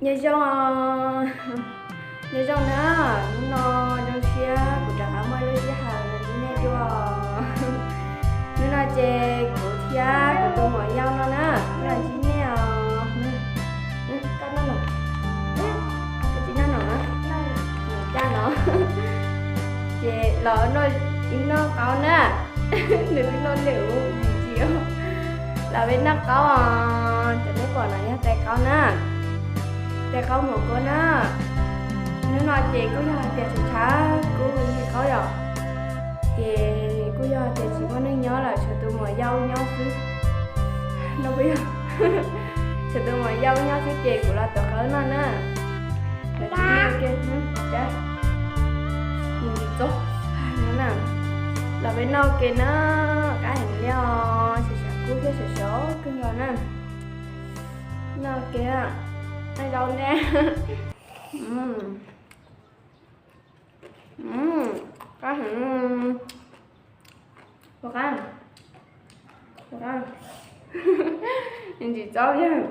Nyob zoo, nyob zoo na, hnub no zoo siab kuv rov qab muaj lub sij hawm los ntsib nej dua. Hnub no ces kuv thiab kuv tus muam yau no na, los ntsib nej os. Koj noj no, koj tsis noj no, noj caj no. Ces los noj qaub na, nws twb noj lwm ub tsis, los peb noj qaub os. Cov nej pom no yog tais qaub na, tais qaub mos kuab na. Hnub no ces kuj yog hais tias tshav tshav kub li qaub yom, ces kuj yog hais tias tsis muaj neeg nyob lawm, tshuav tus muam yau nyob xwb. No puas yog? Tshuav tus muam yau nyob xwb ces kuv los tuav qhawv noj na. Los tsis noj ke, mus tsis txog no na. Los peb noj ke na, qab heev li os, tshav tshav kub thiab sov sov kawg nkaus na. Noj ke, noj zaub ntej. Qab heev, qab, qab, ntsis txaub yag.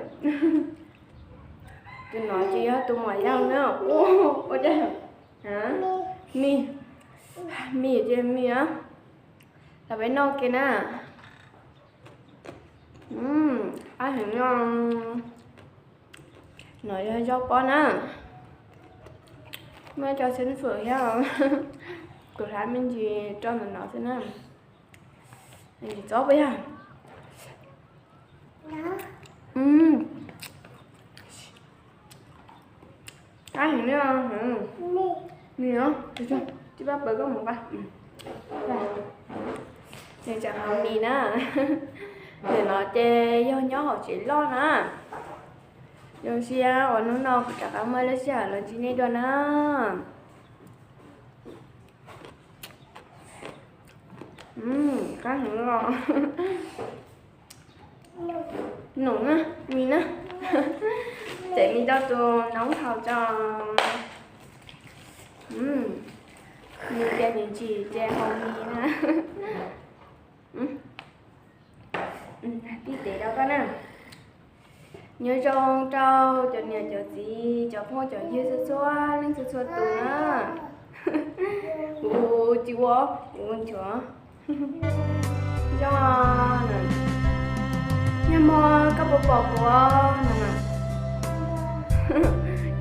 Tus no ces yog tus muam yau na. Ua cas, mi, mi ces mi, los peb noj ke na. Qab heev no. No yog zaub pob na, muaj cov xeeb fwm thiab, kuv hlab me ntsis rau ntawm no xwb na. Ntsis txob puas yog? Qab heev li os. Nws os, tsis pab pawv koj mus nqa. Nws tseem haus mis na. Ntawm no ces yog nyob hauv tsev loj na. Zoo siab uas hnub no kuv rov qab muaj lub sij hawm los ntsib nej dua na. Qab heev os. Num na, mis na. Tseem mis rau tus noob haus tso. Nws tias nws tsis ces haus mis na. Tib tev rau koj na. Nyob zoo rau cov niam cov txiv cov phooj cov ywg txhua txhua leej txhua txhua tus na. Kuv tsis ua, kuv nchuav. Zoo, nag hmo koj puas pom kuv no?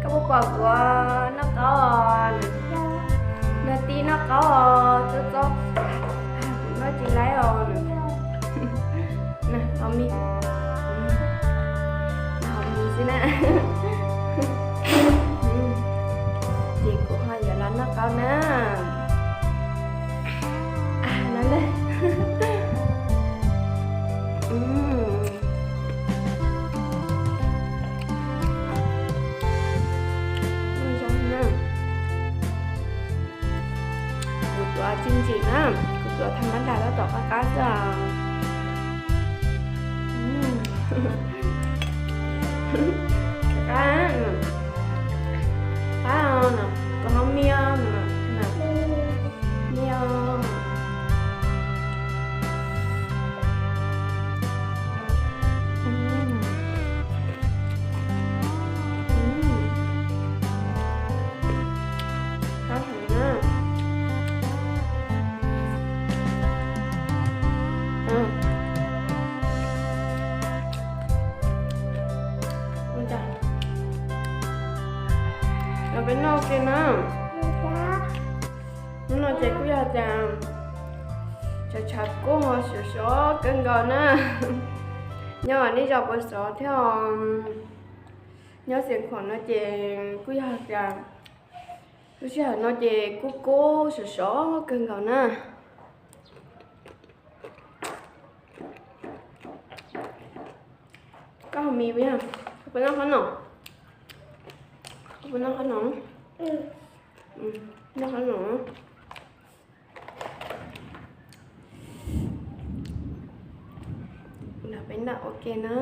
Koj puas pom kuv noj qaub? Nag hmo noj qaub os, txob txob, kuv noj tsis laib os. Nag hmo mis, nag hmo mis xwb na. Ces kuv ho yuav los noj qaub na. No na. Kuv tuav tsis ntsim na, kuv tuav tha mab das tab tom qab qab xwb os. Qab, qab os, kuv ho mis os, mis os. Qab heev na. Los peb noj ke na. Hnub no ces kuj yog tias tshav tshav kub ho sov sov kawg nkaus na. Nyob nej zos puas sov thiab? Nyob Xeev Khuam no ces kuj yog tias lub sij hawm no ces kub kub sov sov kawg nkaus na. Koj haus mis puas yog? Koj puas noj qhob noom? Koj puas noj qhob noom? Noj qhob noom. Los peb noj ua ke na.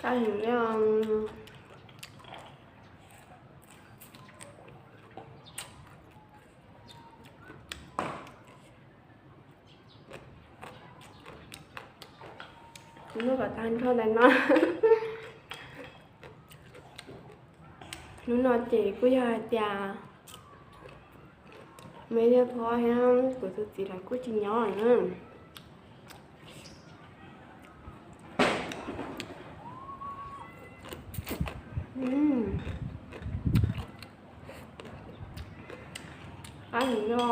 Qab heev li os. Noj kom tag nrho ntawm no. Hnub no ces kuj yog hais tias me yog Thov thiab kuv tus txiv lawv kuj tsis nyob na. Qab heev no.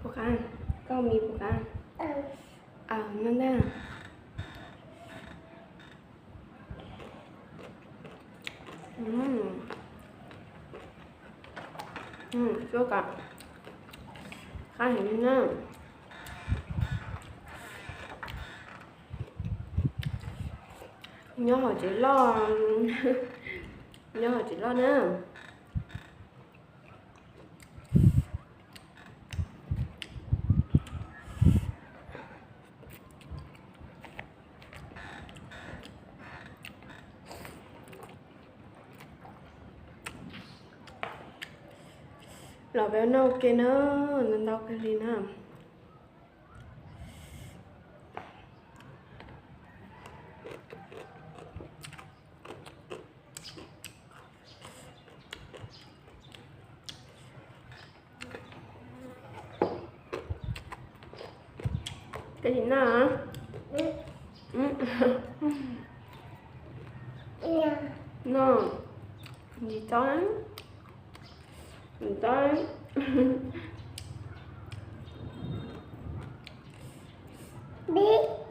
Puas qab? Koj mis puas qab? Aws, no ntag. Cuab kom qab heev li na. Nyob hauv tsev loj, nyob hauv tsev loj na. Los peb noj ua ke na, ntau ntau kawg li na. Koj tsis noj? Noj, ntsis txob, ntsis txob.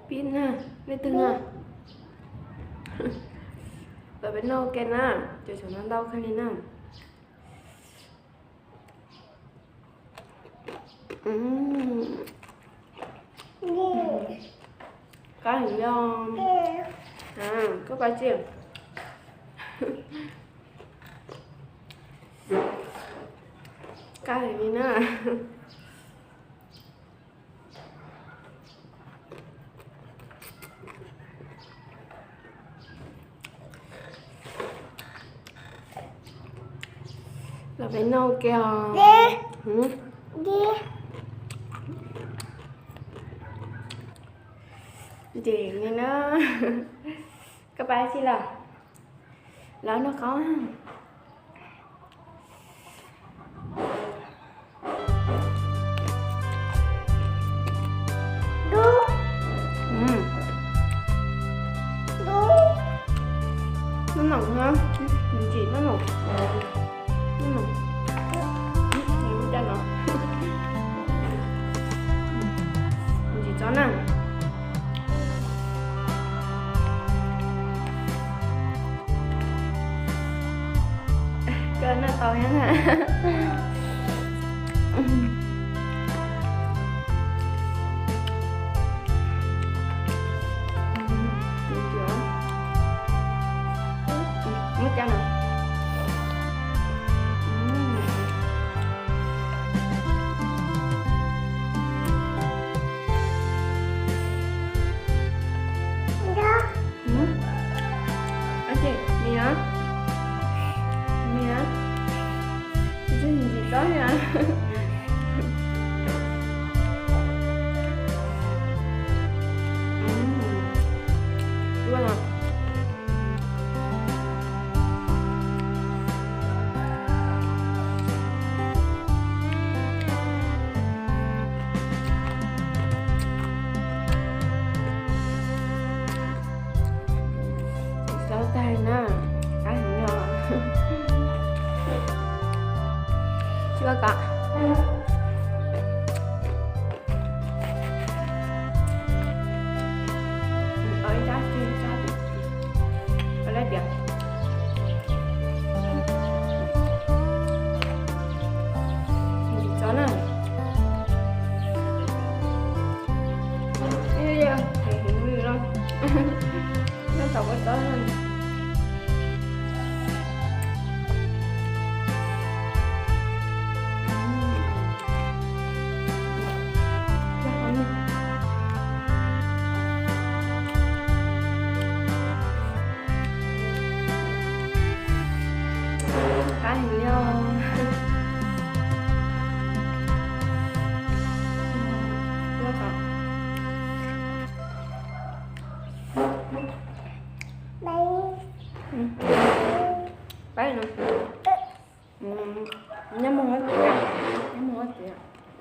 Pib na, leej twg na? Los peb noj ua ke na, cov xyoob no ntau kawg li na. Qab heev li os. Koj pab tsi? Qab heev li na. Los peb noj ua ke os. Ntsim li na. Koj pab tsi lawm? Los noj qab. Noj noom na, ntsim noj noom. Noj noom. Ntsim txob na.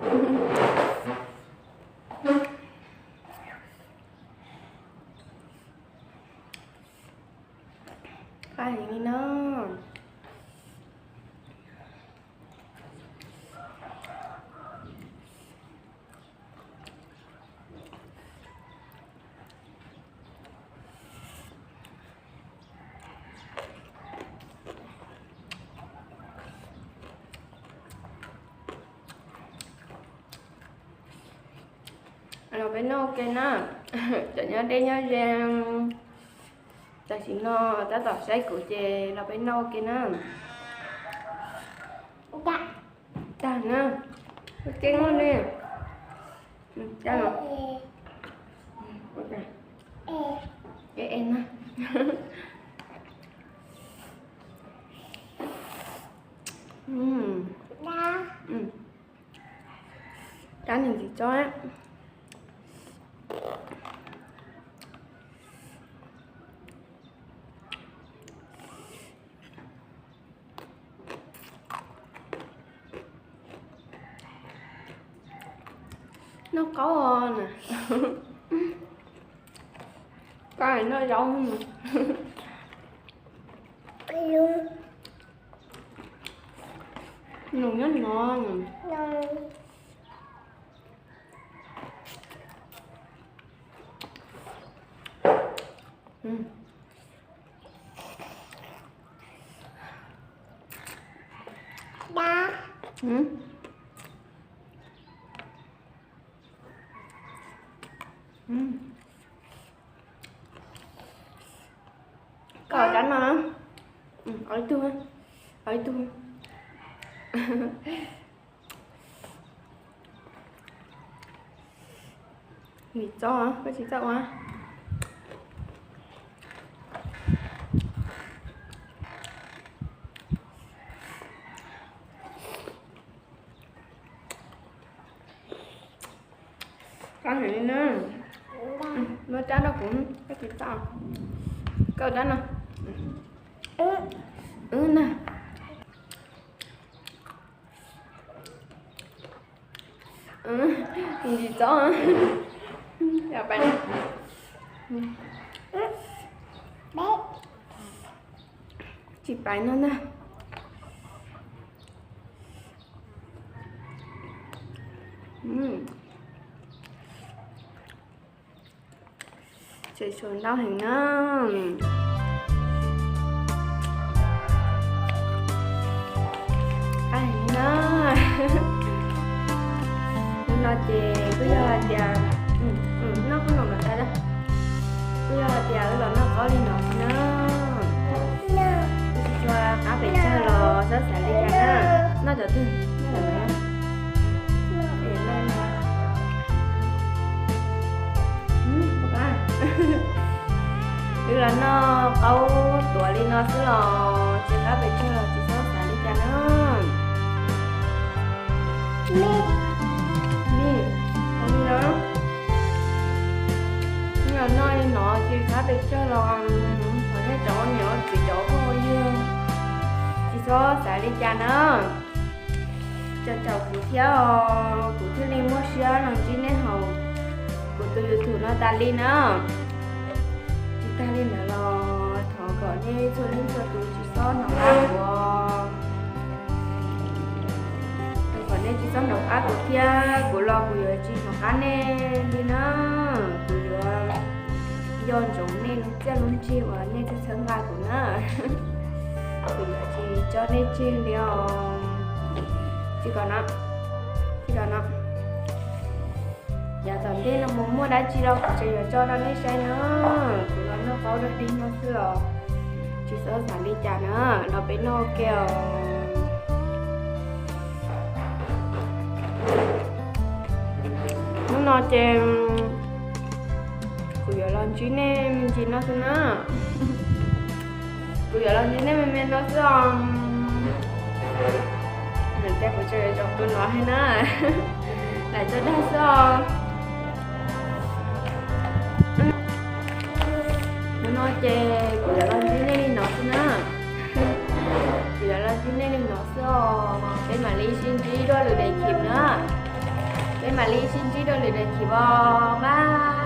Qab heev li no. Los peb noj ua ke na. Cov nyob deb nyob ze, tam sim no tab tom saib kuv ces los peb noj ua ke na. Tag na. Ua ke noj ne. Tag no. E e na. Kab niag ntxiv tsob. Noj qaub os na. Koj noj zaub. Nws nyob no. Koj cov no, ib tug, ib tug. Nim txob, koj tsis txawj ua. Koj heev li na. Muab rab rau kuv, koj tsis txawj. Koj rab no. Wb na. Ntsis txob. Tsis pais no ntag. Tseem tshuav ntau heev na. Qab heev na. Hnub no ces kuj yog hais tias, noj qab no mas tas, kuj yog hais tias wb los noj qaub li no na. Tsis tshua qab pes tsawg los txhob xav li cas na. Noj cov twg? Wb los noj qaub tuav li no xwb los tsis qab pes tsawg los tsis txhob xav li cas na. Noj li no tsis qab pes tsawg los thov nej cov niam txiv cov phooj ywg tsis txhob xav li cas na. Cov caum kuv thiab os, kuv thiaj li muaj siab los ntsib nej hauv kuv tus YouTube no tas li na. Tsis tag li ntawd los thov kom nej txhua leej txhua tus tsis txhob hnov qab kuv, thov kom nej tsis txhob hnov qab kuv thiab, kuv los kuv yuav tsis hnov qab nej li na. Kuv yuav nco ntsoov nej lub txiaj lub ntsig uas nej txhawb nqa kuv na. Kuv yuav tsis tso nej tseg li os. Tsis kom no, tsis kom no. Yav tom ntej no mus muaj dab tsi los kuv tseem yuav tso rau nej saib na. Kuv los noj qaub dog dig no xwb los tsis txhob xav li cas na, los peb noj ua ke os. Hnub no ces kuv yuav los ntsib nej me ntsis no xwb na. Kuv yuav los ntsib nej me me no xwb os. Nws tias kuv tseem yuav zaum tus no thiab na. Lam tso dag xwb os. Hnub no ces kuv yuav los ntsib nej li no xwb na. Kuv yuav los ntsib nej li no xwb os. Peb mam li sib ntsib dua lwm daim clip na. Peb mam li sib ntsib dua lwm daim chim os, bye.